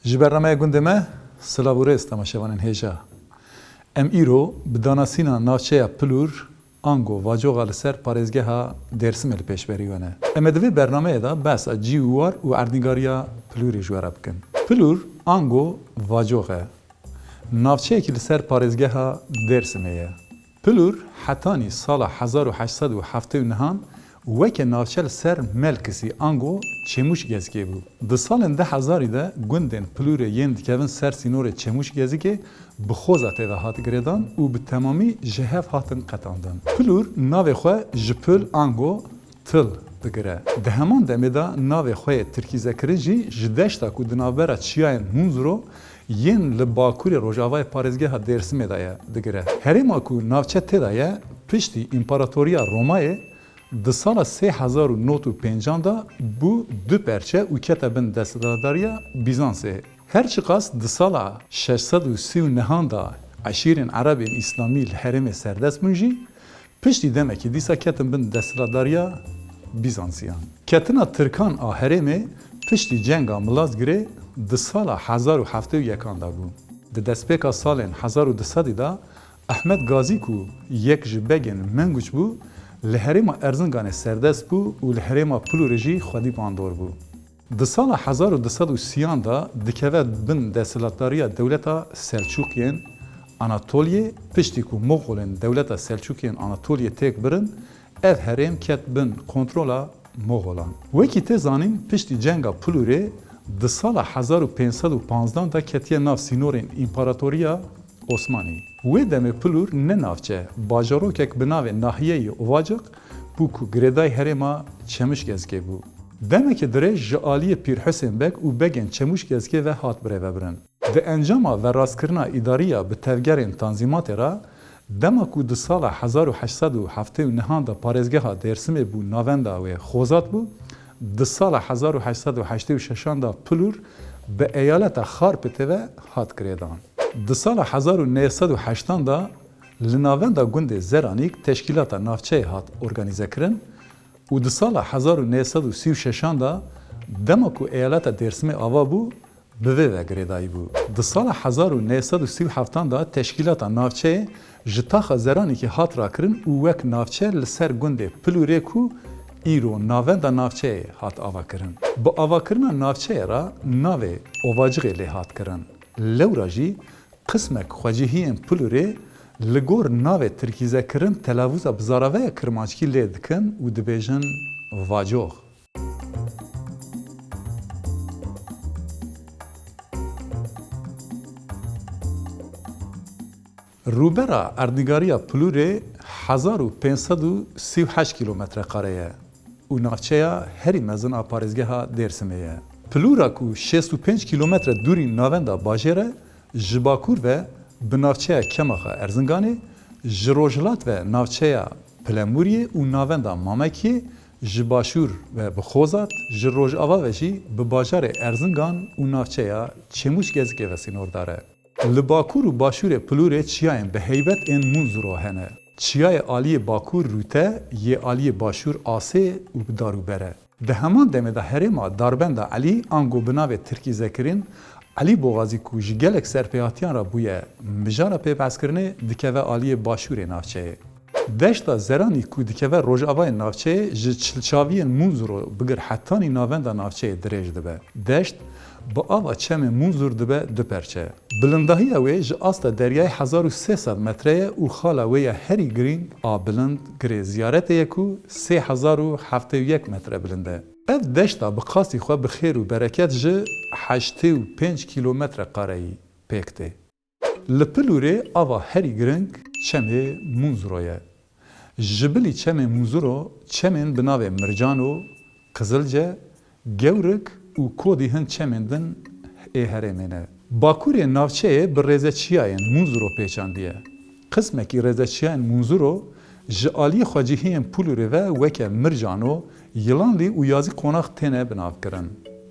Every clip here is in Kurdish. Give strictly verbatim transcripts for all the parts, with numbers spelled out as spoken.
Ji bernameya gundê me, silav û rêz temaşevanên hêja. Em îro bi danasîna navçeya Pilûr, ango Vacoxa li ser parêzgeha Dêrsimê li pêşberî we ne. Em ê di vê bernameyê de behsa cî û war û erdnîgariya Pilûrê ji we re bikin. Pilûr, ango Vacox e. Navçeyekî li ser parêzgeha Dêrsimê ye. Pilûr hetanî sala hezar û heşt sed û heftê û nehan weke navçe li ser Melkisî ango Çêmûşgezikê bû. Di salên du hezarî de gundên Pilûrê yên dikevin ser sînorê Çêmûşgezikê bi xoza tê de hat girêdan û bi temamî ji hev hatin qetandin. Pilûr navê xwe ji pil ango til digire. Di heman demê de navê xwe yê tirkîzekirin jî ji deşta ku di navbera çiyayên Munzuro yên li bakurê rojavayê parêzgeha Dêrsimê de ye digire. Herêma ku navçe tê de ye, piştî Împaratoriya Romayê di sala sê hezar û nod û pêncan de bû du perçe û kete bin desthilatdariya Bîzansê. Her çiqas di sala şeş sed û sî û nehan de eşîrên Erebên Îslamî li herêmê serdest bûn jî, piştî demekî dîsa ketin bin desthilatdariya Bîzansiyan. Ketina Tirkan a herêmê piştî cenga Milazgirê di sala hezar û heftê û yekan de bû. Di destpêka salên hezar û du sedî de Ehmed Gazî ku yek ji begên Menguç bû, li herêma Erzinganê serdest bû û li herêma Pilûrê jî xwedî bandor bû. Di sala hezar û du sed û sîyan de dikeve bin desthilatdariya dewleta Selçûkiyên Anatoliyê, piştî ku Moxolên dewleta Selçûkiyên Anatoliyê têk birin, ev herêm ket bin kontrola Moxolan. Wekî tê zanîn, piştî cenga Pilûrê di sala hezar û pênc sed û panzdan de ketiye nav sînorên Împaratoriya Osmanî. Wê demê Pilûr ne navçe, bajarokek bi navê nahiyeyê Ovacık bû ku girêdayî herêma Çemuşgezikê bû. Demeke dirêj ji aliyê Pîr Husên Beg û begên Çemuşgezikê ve hat birêvebirin. Di encama verastkirina îdarî ya bi tevgerên tanzîmatê re, dema ku di sala hezar û heşt sed û heftê û nehan de parêzgeha Dêrsimê bû navenda wê xozat bû, di sala hezar û heşt sed û heştê û şeşan de Pilûr bi eyaleta Xarpêtê ve hat girêdan. Di sala hezar û neh sed û heştan de li navenda gundê Zeranîk teşkîlata navçeyê hat organîzekirin û di sala hezar û neh sed û sî û şeşan de dema ku eyaleta Dêrsimê ava bû, bi vê ve girêdayî bû. Di sala hezar û neh sed û sî û heftan de teşkîlata navçeyê ji taxa Zeranîkê hat rakirin û wek navçe li ser gundê Pilûrê ku îro navenda navçeyê hat avakirin. Bi avakirina navçeyê re navê Ovacixê lê hat kirin. Lewra jî qismek xwecihiyên Pilûrê li gor navê tirkîzekirin telafûza bi zaraveya kirmanckî lê dikin û dibêjin Vacox. Rûbera erdnîgariya Pilûrê hezar û pênc sed û sî û heşt kîlometre kare ye û navçeya herî mezin a parêzgeha Dêrsimê ye. Pilûra ku şêst û pênc kîlometre dûrî navenda bajêr e, ji bakur ve bi navçeya Kemaxa Erzinganê, ji rojhilat ve navçeya Pilemûriyê û navenda Mamekiyê, ji başûr ve bi Xozat, ji rojava ve jî bi bajarê Erzingan û navçeya Çêmûşgezikê ve sînordar e. Li bakur û başûrê Pilûrê çiyayên bi heybet ên Munzuro hene. Çiyayê aliyê bakur Rûte, yê aliyê başûr Asê û bi dar û ber e. Di heman demê de herêma Darbenda Elî, ango bi navê tirkîzekirin Elî Boxazî ku ji gelek serpêhatiyan re bûye mijara pêbehskirinê, dikeve aliyê başûrê navçeyê. Deşta Zeranî ku dikeve rojavayê navçeyê, ji çilçaviyên Munzuro bigir hetanî navenda navçeyê dirêj dibe. Deşt bi ava çemê Munzur dibe du perçe. Bilindahiya wê ji asta deryayê hezar û sê sed metre ye û xala wê ya herî girîng a bilind girê ziyaretê ye ku sê hezar û heftê û yek metre bilind e. Ev deşta bi qasî xwe bi xêr û bereket ji heştê û pênc kîlometre kareyî pêk tê. Li Pilûrê ava herî giring çemê Munzuro ye. Ji bilî çemê Munzuro, çemên bi navê Mircano, Qizilce, Gewrik û kodî hin çemên din ê herêmê ne. Bakurê navçeyê bi rêzeçiyayên Munzuro pêçandiye. Qismekî rêzeçiyayên Munzuro ji aliyê xwecihiyên Pilûrê ve weke Mircano, Yilanlî û Yazî Qonax têne binavkirin.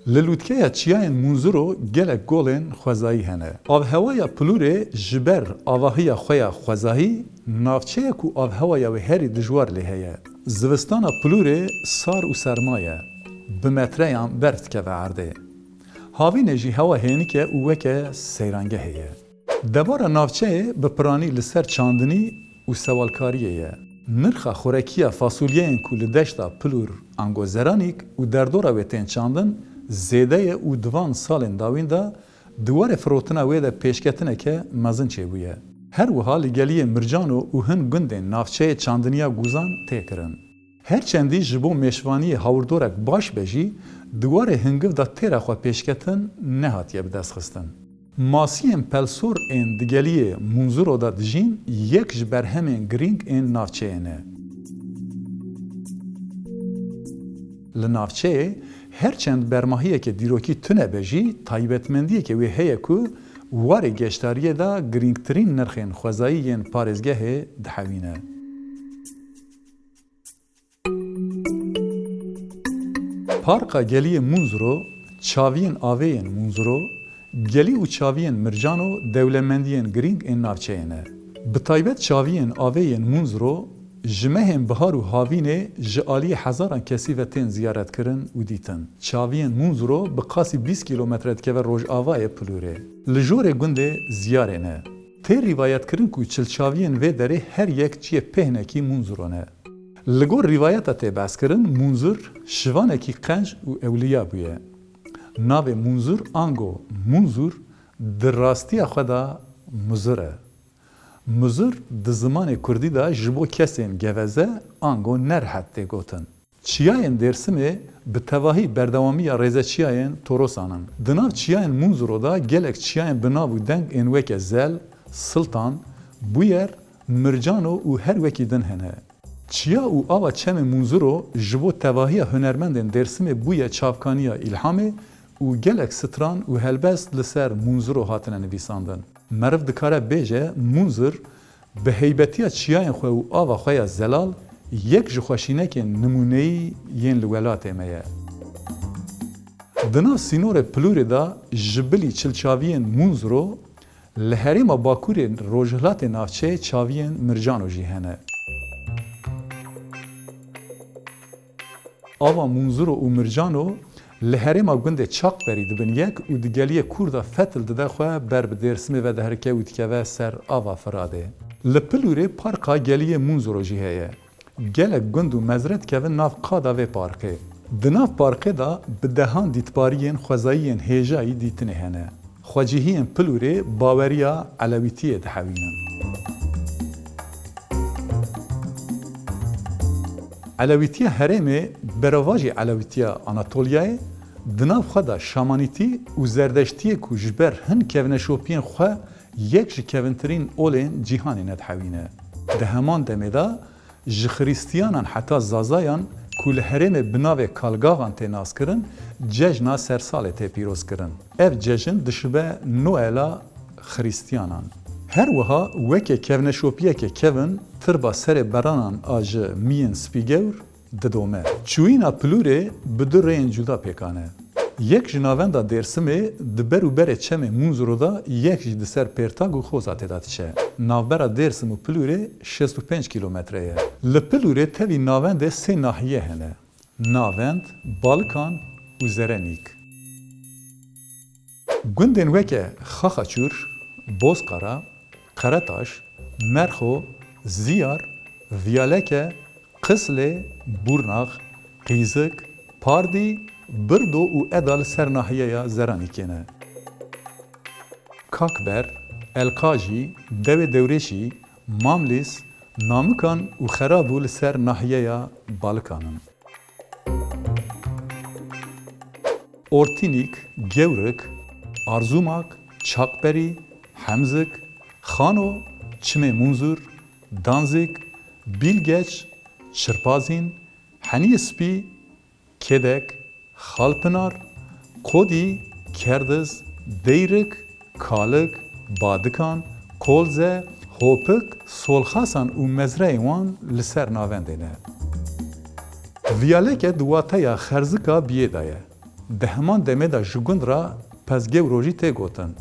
Li lûtkeya çiyayên Munzuro gelek golên xwezayî hene. Avhewaya Pilûrê ji ber avahiya xwe ya xwezayî, navçeyek û avhewaya wê herî dijwar lê heye. Zivistana Pilûrê sar û serma ye. Bi metreyan berf dikeve erdê. Havînê jî hewa hênik e û weke seyrangehê ye. Debara navçeyê bi piranî li ser çandinî û sewalkariyê ye. Nirxa xorekiya fasulyeyên ku li deşta Pilûr ango Zeranîk û derdora wê tên çandin zêde ye û di van salên dawîn de di warê firotina wê de pêşketineke mezin çêbûye. Her wiha li geliyê Mircano û hin gundên navçeyê çandiniya gûzan tê kirin. Her çendî ji bo mêşvaniyê hawirdorek baş be jî, di warê hingiv de têra xwe pêşketin nehatiye bidestxistin. Masiyên pelsor ên di geliyê Munzuro de dijîn yek ji berhemên girîng ên navçeyê ne. Li navçeyê her çend bermahiyeke dîrokî tune be jî, taybetmendiyeke wê heye ku warê geştariyê de girîngtirîn nirxên xwezayî yên parêzgehê dihewîne. Parka Geliyê Munzuro, çaviyên avê yên Munzuro, gelî û çaviyên Mircano dewlemendiyên girîng ên navçeyê ne. Bi taybet çaviyên avê yên Munzuro ji mehên bihar û havînê ji aliyê hezaran kesî ve tên ziyaretkirin û dîtin. Çaviyên Munzuro bi qasî bîst kîlometre dikeve rojavayê Pilûrê. Li jorê gundê Ziyarê ne. Tê rîvayetkirin ku çilçaviyên vê derê her yek ciyê pêhnekî Munzuro ne. Li gor rîvayeta tê behskirin, Munzur şivanekî qenc û ewliya bûye. Navê Munzur ango Munzur di rastiya xwe de muzir e. Muzir di zimanê kurdî de ji bo kesên geveze ango nerehet tê gotin. Çiyayên Dêrsimê bi tevahî berdewamiya rêzeçiyayên Torosan in. Di nav çiyayên Munzuro de gelek çiyayên bi nav û deng ên weke Zel, Siltan, Buyer, Mircano û her wekî din hene. Çiya û ava çemê Munzuro ji bo tevahiya hunermendên Dêrsimê bûye çavkaniya îlhamê û gelek stran û helbest li ser Munzuro hatine nivîsandin. Meriv dikare bêje, Munzur bi heybetiya çiyayên xwe û ava xwe ya zelal yek ji xweşînekên nimûneyî yên li welatê me ye. Di nav sînorê Pilûrê de ji bilî çilçaviyên Munzuro, li herêma bakurê rojhilatê navçeyê çaviyên Mircano jî hene. Ava Munzuro û Mircano li herêma gundê Çakberî dibin yek û di geliyê Kûr de fetil dide xwe ber bi Dêrsimê ve diherike û dikeve ser ava Firadê. Li Pilûrê parka geliyê Munzuro jî heye. Gelek gund û mezre dikevin nav qada vê parkê. Di nav parkê de bi dehan dîtbariyên xwezayiyên hêjayî dîtinê hene. Xwecihiyên Pilûrê baweriya Elewîtiyê dihewînin. Elewîtiya herêmê berovajî Elewîtiya Anatolyayê di nav xwe de şamanîtî û zerdeştiyê ku ji ber hin kevneşopiyên xwe yek ji kevintirîn olên cîhanê ne dihewîne. Di heman demê de ji Xiristiyanan heta Zazayan ku li herêmê bi navê Kalgavan tê naskirin, cejna sersalê tê pîrozkirin. Ev cejn dişibe Noela Xiristiyanan. Her wiha weke kevneşopiyeke kevin tirba serê beranan a ji miyên spîgewr didome. Çûyîna Pilûrê bi du rêyên cuda pêk ane. Yek ji navenda Dêrsimê di ber û berê çemê Munzuro de, yek jî di ser Pêrtag û Xoza tê de diçe. Navbera Dêrsim û Pilûrê şêst û pênc kîlometre ye. Li Pilûrê tevî navendê sê nahiye hene. Navend, Balikan û Zerenîk. Gundên weke Xaxaçûr, Bozkara, Qeretaş, Merxo, Ziyar, Viyaleke, Qislê, Bûrnax, Qîzik, Pardî, Birdo û Eda li ser nahiyeya Zeranîkê ne. Kakber, Elqajî, Dewê Dewrêşî, Mamlîs, Namikan û Xerabû li ser nahiyeya Balikan in. Ortînîk, Gewrik, Arzûmak, Çakberî, Hemzik, Xano, Çimê Munzur, Danzîk, Bîlgeç, Çirpazîn, Heniyê Spî, Kêdek, Xalpinar, Kodî, Kerdiz, Deyrik, Kalik, Badikan, Kolze, Hopik, Solxasan û mezreyên wan li ser navendê ne. Viyaleke di wateya xerzika biyê de ye. Di heman demê de ji gund re Pezgewro jî tê gotin.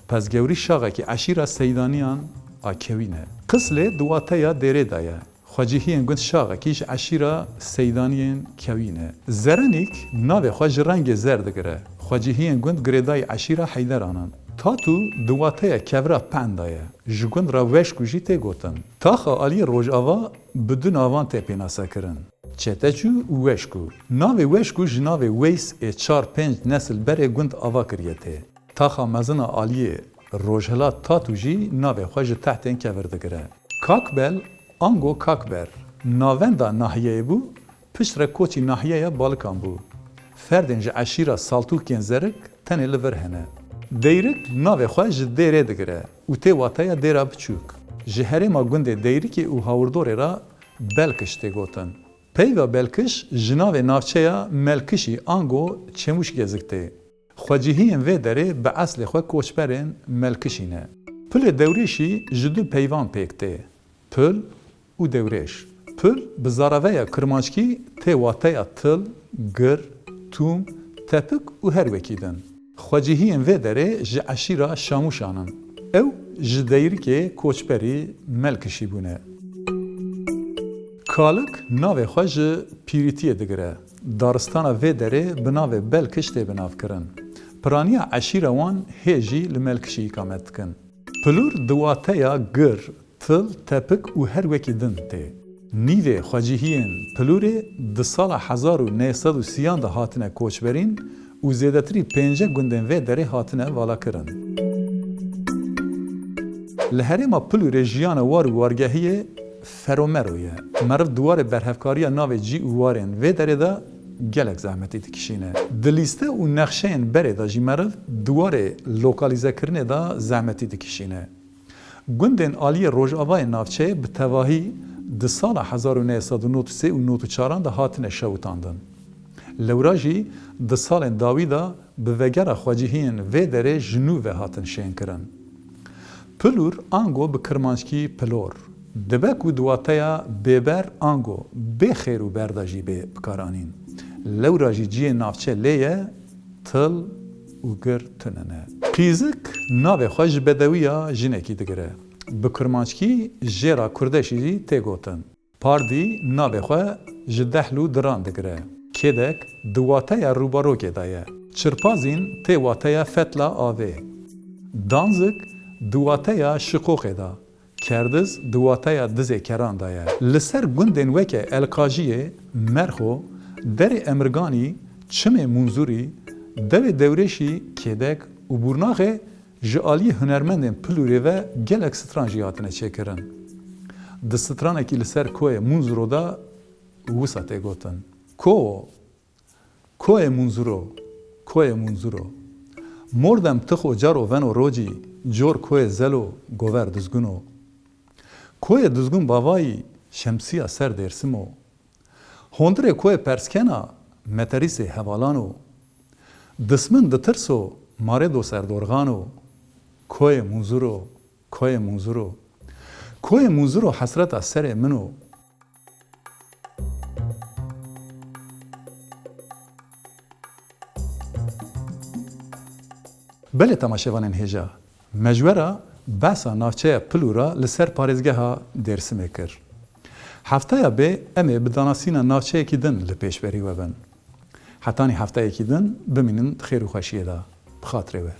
Pezgewrî şaxekî eşîra Seydaniyan a Kewî ne. Qislê di wateya dêrê de ye. Xwecihiyên gund Şaxekî ji eşîra Seydaniyên Kewî ne. Zerenîk navê xwe ji rengê zer digire. Xwecihiyên gund girêdayî eşîra Heyderan in. Tatû di wateya kevira Penda ye. Ji gund re Weşkû jî tê gotin. Taxa aliyê Rojava bi du navan tê pênasekirin. Çeteçû û Weşkû. Navê Weşkû ji navê Weys ê çar pênc nesil berê gund ava kiriye tê. Taxa mezin a aliyê Rojhilat Tatû jî navê xwe ji tehtên kevir digire. Kakbel ango Kakber navenda nahiyeyê bû, piştre koçî nahiyeya Balikan bû. Ferdên ji eşîra Saltûkên Zerik tenê li vir hene. Deyrik navê xwe ji dêrê digire û tê wateya dêra biçûk. Ji herêma gundê Deyrikê û hawirdorê re Belkiş tê gotin. Peyva Belkiş ji navê navçeya Melkişî ango Çemûşgezîk tê. Xwecihiyên vê derê bi eslê xwe koçberên Melkişî ne. Pilê Dewrêşî ji du peyvan pêk tê, Pil û Dewrêş. Pil bi zaraveya kirmanckî tê wateya til, gir, tûm, tepik û her wekî din. Xwecihiyên vê derê ji eşîra Şamûşan in. Ew ji Deyrikê koçberî Melkişî bûne. Kalik navê xwe ji pîrîtiyê digire. Daristana vê derê bi navê Belkiş tê binavkirin. Piraniya eşîra wan hê jî li Melkişî îkamet dikin. Pilûr di wateya gir, til, tepik û her wekî din tê. Nîvê xwecihiyên Pilûrê di sala hezar û neh sed û sîyan de hatine koçberîn û zêdetirî pênce gundên vê derê hatine valakirin. Li herêma Pilûrê jiyana war û wargehiyê feromero ye. Meriv di warê berhevkariya navê cî û warên vê derê de gelek zehmetî dikişîne. Di lîste û nexşeyên berê de jî meriv di warê lokalîzekirinê de zehmetî dikişîne. Gundên aliyê rojavayê navçeyê bi tevahî di sala hezar û neh sed û nod û sê û nod û çaran de hatine şewitandin. Lewra jî di salên dawî de bi vegera xwecihiyên vê derê ji nû ve hatin şênkirin. Pilûr ango bi kirmanckî Pilor dibe ku di wateya bêber ango bê xêr û ber de jî bê bikaranîn. Lewra jî cihê navçe lê ye, til û gir tune ne. Qîzik navê xwe ji bedewiya jinekî digire. Bi kirmanckî jêra kurdeşî jî tê gotin. Pardî navê xwe ji dehl û diran digire. Kêdek di wateya rûbarokê de ye. Çirpazîn tê wateya fetla avê. Danzik di wateya şiqoxê de. Kerdiz di wateya dizê keran de ye. Li ser gundên weke Elqajiyê, Merxo, Derê Emirganî, Çimê Munzurî, Dewê Dewrêşî, Kêdek û Bûrnaxê ji aliyê hunermendên Pilûrê ve gelek stran jî hatine çêkirin. Di stranekî li ser koyê Munzuro de wisa tê gotin. Ko, koyê Munzuro, koyê Munzuro. Mordem tixo caro veno rocî, cor koyê Zelo, gover Dizguno. Koyê Dizgun bavayî, şemsiya ser Dêrsim o. Hondirê koyê Perskena, meterîsê hevalan o. Dismin ditirso, marê do serdorxan o. Koyê Munzuro, koyê Munzuro. Koyê Munzuro hesreta serê min o. Belê temaşevanên hêja, me ji we re behsa navçeya Pilûra li ser parêzgeha Dêrsimê kir. Hefteya bê em ê bi danasîna navçeyekî din li pêşberî we bin. Hetanî hefteyekî din bimînin di xêr û xweşiyê de. Bi xatirê we.